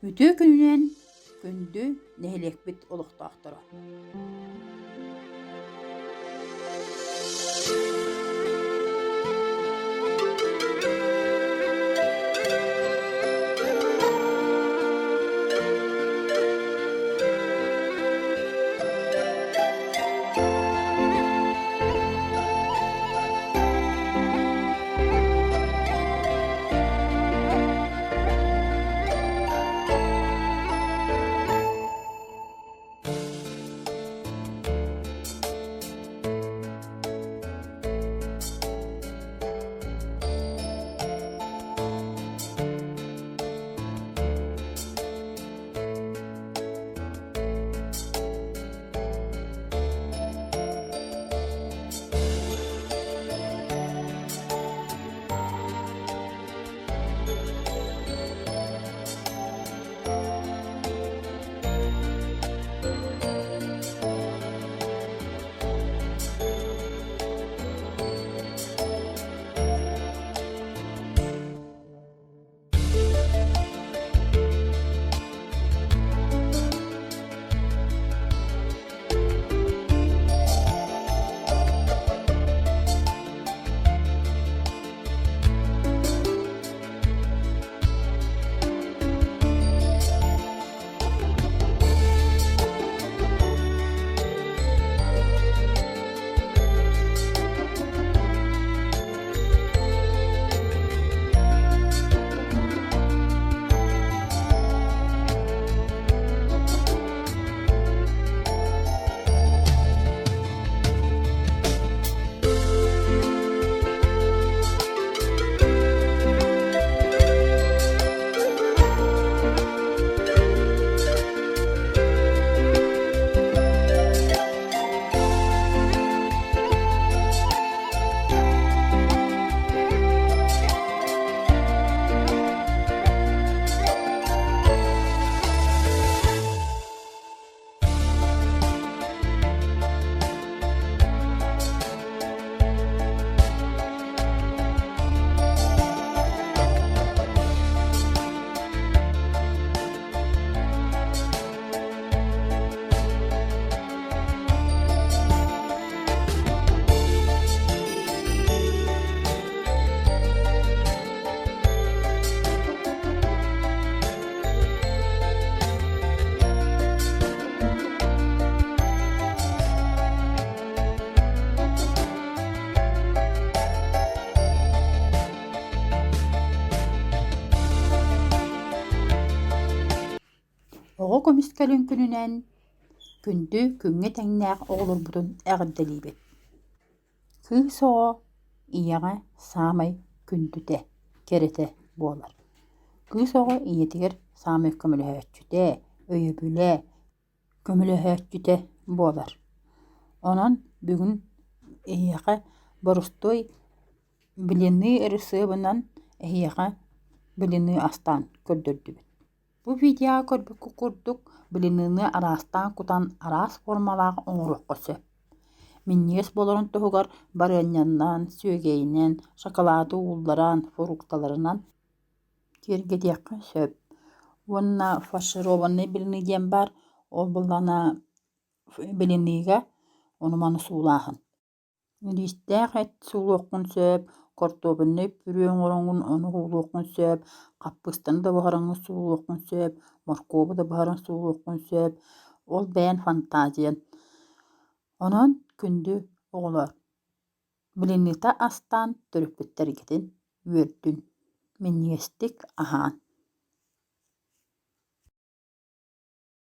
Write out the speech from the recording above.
Үтүө күнүнэн күндү нэһилиэкпит олохтоохторо! Оҕо көмүскэлин күнүнэн күндү күҥҥэ тэҥнээх оҕолорбутун эҕэрдэлиибит! Кыыс оҕо ийэҕэ саамай күндүтэ, кэрэтэ буолар. Кыыс оҕо ийэтигэр саамай көмөлөһөөччүтэ, өйөбүлэ, көмөлөһөөччүтэ буолар. Онон бүгүн эһиэхэ боростуой блины ырысыабынан эһиэхэ блины астаан көрдөрдүбүт. Бу видеоҕа көрбүккүт курдук блиныны араастаан кутан араас формалаах оҥоруохха сөп. Минньигэс буоларын туһугар барыанньанан, сүөгэйинэн, шоколады уулларан, фрукталарынан киэргэтиэххэ сөп. Уонна фаршированный блины диэн баар, ол буоллаҕына блиныга ону-маны суулааһын. Илиистээх эт суулуоххун сөп, хортуопуннай пюре оҥороҥҥун ону уулуоххун сөп, хаппыыстаны да буһараҥҥын суулуоххун сөп, моркуобу да буһаран суулуоххун сөп, ол бэйэҥ фантазиян. Онон күндү оҕолоор, блиныта астаан төрөппүттэргитин үөрдүн, минньигэстик аһаан.